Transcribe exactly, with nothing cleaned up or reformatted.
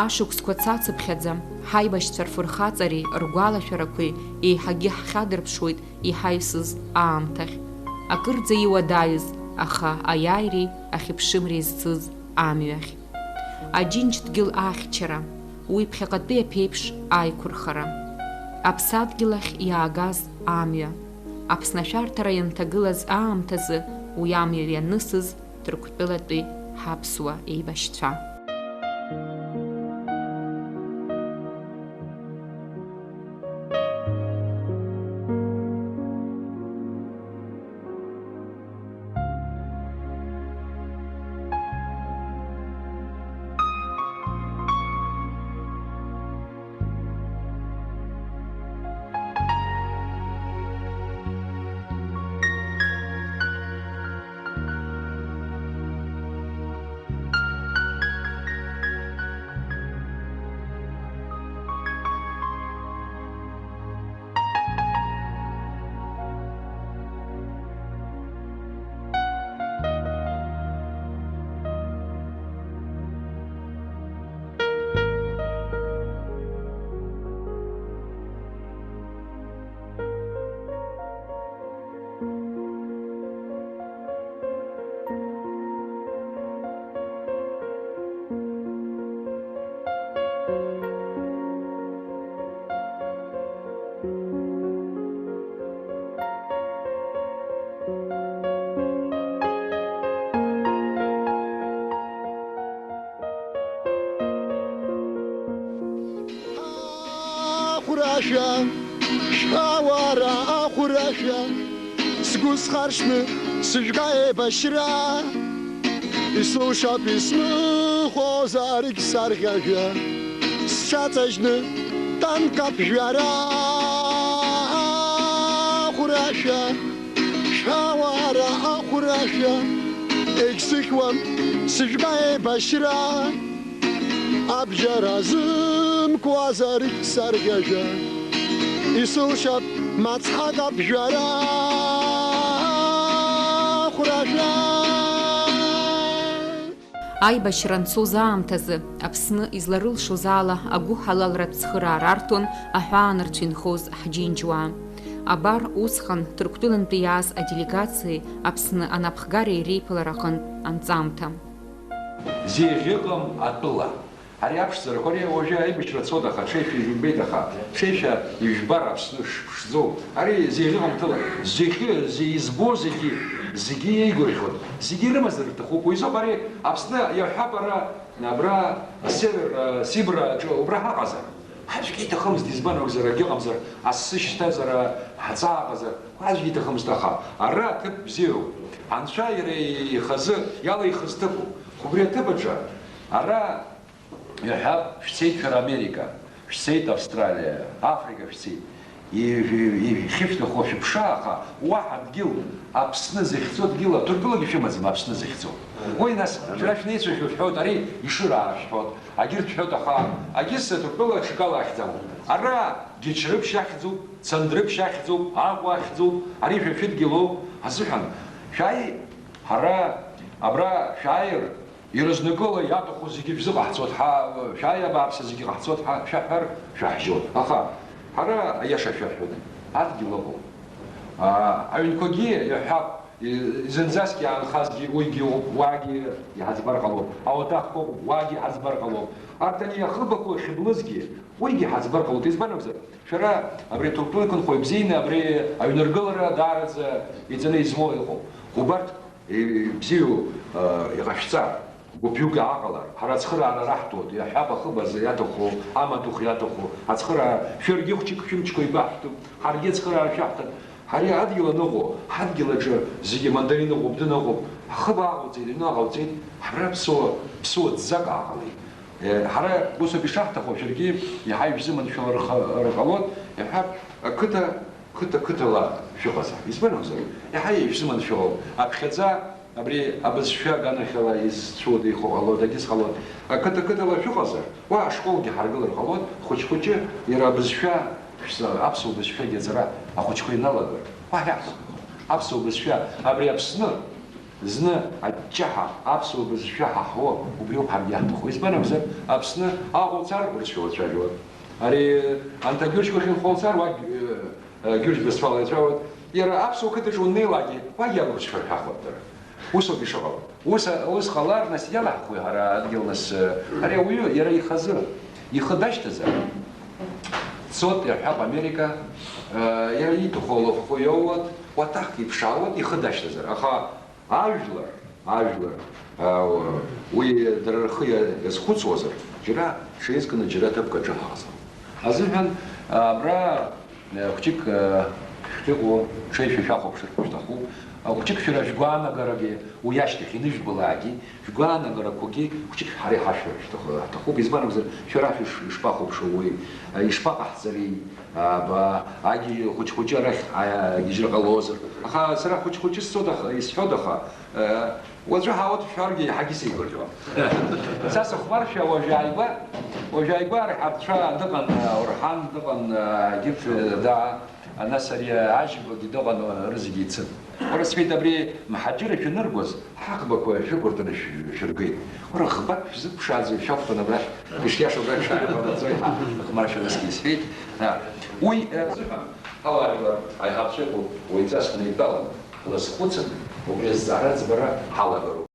Ашықәсқәа цацыԥхьаӡа, ҳаибашьцәа рфырхаҵареи ргәалашәарақәеи еиҳагьы ҳхьадырԥшуеит иҳаҩсыз аамҭахь. Акырӡа иуадаҩыз, аха аиааиреи ахьыԥшымреи зцыз амҩахь. Аџьынџь дгьыл ахьчара, уи ԥхьаҟатәи аԥеиԥш аиқәырхара. Аԥсадгьыл ахь иаагаз амҩа. Аԥсны ашәарҭара ианҭагылаз аамҭазы уи амҩа ианысыз Ҭырқәтәылатәи ҳаԥсуа еибашьцәа. Ахәрашәа, шәҳәа уара, ахәрашәа, сгәы схаршҭны сыжәга еибашьра, исылшап исмыхәозаргь сарӷьажәа, сҽаҵажьны танк аԥжәара. Ахәрашәа, шәҳәа уара, ахәрашәа, егьсыхьуам сыжәга еибашьра. Абжьара зымкуазаргь сарӷьажәа, исылшап мацхак аԥжәара, ахәрашәа. Аибашьра анцоз аамҭазы Аԥсны изларылшоз ала агәыҳалалратә цхыраара арҭон аҳәаанырцә инхоз ҳџьынџьуаа. Абар, усҟан Ҭырқәтәылантәи иааз аделегациеи Аԥсны анапхгареи реиԥылара аҟынтә анҵамҭа. Зеиӷьыҟам атәыла. Ари аԥшӡарақәа, ари уажәы аибашьра цоит, аха ҽеишәа ижәымбеит, аха ҽеишәа ижәбар Аԥсны шԥшӡоу. Ари зеиӷьыҟамҭала, зегьы, зе-, избо зегьы, зегьы еигәырӷьоит, зегьы ирымазар рҭахуп. Уи изоуп ари Аԥсны иаҳҳәап, ара, абра, асевер, а, Сибра аҿы, убра ҳаҟазар. Аӡәгьы иҭахымызт, избан акәзар, акгьы ыҟамзар, асы шьҭазар, а, ҳаҵа аҟазар, аӡәгьы иҭахымызт, аха ара аҭыԥ бзиоуп. Анцәа иара ихазы иалихыз ҭыԥуп. Убри аҭыԥ аҿы ара Иҳәап, шәцеит шәара Америка, шәцеит Австралиа, Африка шәцеит. И-, и-, и-, ихьышәҭаху шәыԥшаа, аха уаҳа дгьыл, Аԥсны зыхьӡо дгьыл, Ҭырқәтәылагьы шәымаӡам Аԥсны зыхьӡо. Уи нас, шәара шәнеицәажәо шәҳәоит, ари Ишыра шәҳәоит, агьырҭ шәҳәоит, аха агьыс Ҭырқәтәыла ҽакала ахьӡ амоуп. Ара Гьычрыԥшь ахьӡуп, Цандрыԥшь ахьӡуп, Аҟәа ахьӡуп, ари шәа шәыдгьылоуп азыҳәан. Шәааи, ҳара абра шәааир, Ирызнакыла иаҭаху зегьы шәзыҟаҳҵоит, ҳа, шәааи абааԥсы, зегьы ҟаҳҵоит, ҳа, шәаҳәар, шәаҳжьоит. Аха, ҳара аиаша шәаҳәоит, адгьыл ыҟоуп. А, аҩнқәагьы иаҳҳәап, и-, зынӡаск иаанхазгьы уигьы ыҟоуп, уаагьы иҳаӡбар ҟалоит. Ауаҭахқәа ыҟоуп, уаагьы иҳаӡбар ҟалоит. Арҭ ани ахыбақәа ахьыблызгьы, уигьы иҳаӡбар ҟалоит. Избан акәзар, шәара абри аҭырқәтәыла иқәынхо ибзианы абри аҩныргылара даараӡа иҵаны измоу иҟоуп. Убарҭ Ибзиоу, э, иҟашәҵа, гәыԥҩык ааҟалар, ҳара ацхыраара раҳҭоит, иаҳҳәап, ахыб азы иаҭаху, амаҭәахә иаҭаху, ацхыраара, шәаргьы хәҷык шәымчқәа еибаҳшәҭуп, ҳаргьы ацхыраара шәаҳҭап. Ҳара адгьыл аныҟоу, ҳадгьыл аҿы зегьы мандарин ыҟоуп, дын ыҟоуп, ҳхыб ааҟауҵеит, аҩны ааҟауҵеит, ҳара ԥсуа, ԥсуа ӡӡак ааҟалеит. Э, ҳара усоуп ишаҳҭаху, шәаргьы иаҳа ишәзыманшәалар ҟа-, ҟалоит, иаҳҳәап, ақыҭа, қыҭа-қыҭала шәыҟазар. Избан акәзар, иаҳа ишәзыманшәалоуп. Аԥхьаӡа абри абызшәа аганахьала изцәуадаҩхо ҟалоит, агьыс ҟалоит. Ақыҭа-қыҭала шәыҟазар, уа ашколгьы ҳаргылар ҟалоит, хәыҷ-хәыҷы иара абызшәа, шәса-, аԥсуа бызшәагьы аҵара ахәыҷқәа иналагар. Уа иаҳ-, аԥсуа бызшәа, абри Аԥсны, Зны аҷҷаҳәа аԥсуа бызшәа ҳаҳауа убриоуп ҳаргьы иаҳҭаху. Избан акәзар, Аԥсны аҟәа уцар, урысшәа уацәажәауа. Ари анҭ агьыршьқәа ахьынхо уцар, уагь, э, э, гьыршь бызшәала иацәажәоит. Иара аԥсуа қыҭаҿы уннеилакгьы, уагь иара урысшәа рҳәахуеит дара. Усоуп ишыҟало. Ус, ус ҟалар, нас иалаҳхуеи ҳара адгьыл, нас, э, ари ауаҩы иара ихазы, ихы дашьҭазар, дцот, ирҳәап, Америка, э, иара ииҭаху лыхәхәа иоуот, уаҭахк иԥшаауот, ихы дашьҭазар. Аха ажәлар, ажәлар, а, уи дара рхы иа-, иазхәыцуазар, џьара ҽеизганы џьара ҭыԥк аҿы ҳаҟазароуп. Азыҳәан, а, абра, а, хәҷык, а, шәхьыҟоу, ҽеишәа шәахәаԥшыр шәҭахуп. А, хәҷык шәара шәгәаанагарагьы уи ашьҭахь инышәбалаагьы, шәгәаанагарақәагьы хәҷык ҳара иҳашәҳәар шәҭахы-, ҳҭахуп. Избан акәзар, шәара шәыш-, ишԥахәаԥшуеи, а, ишԥаҟаҳҵари? Аба, агьежь хәыҷ-хәыҷы арахь агьежьра ҟалозар. Аха сара хәыҷ-хәыҷы сцоит, аха, исҳәоит, аха, э, уаҵәы ҳауаҭ шәаргьы иаҳагьы сеигәырӷьон. Са сыхәмаршәа уажә ааигәа, уажә ааигәа арҳарцәа дыҟан, э, Орҳан дыҟан, э, егьырҭ, э, да, нас ари, э, Ажьбагьы дыҟан, э, рызегьы ицын. Уара, сҳәеит, абри мҳаџьырра шәаныргоз, ҳаӷбақәа шәыкәыртаны шә-, шәыргеит. Уара, ӷбак шәзықәԥшааӡо шәақәтәан абрахь, ишиашоу абрахь шәааихәанаҵоит ҳәа, хәмаршәа насгьы исҳәеит. А, уи, э, азыҳәан, ҳауаажәлар аиҳабацәа ыҟоуп, уаҩҵас ҳнеидтәалан, ҳлазхәыцын, убри азҵаара аӡбара ҳалагароуп.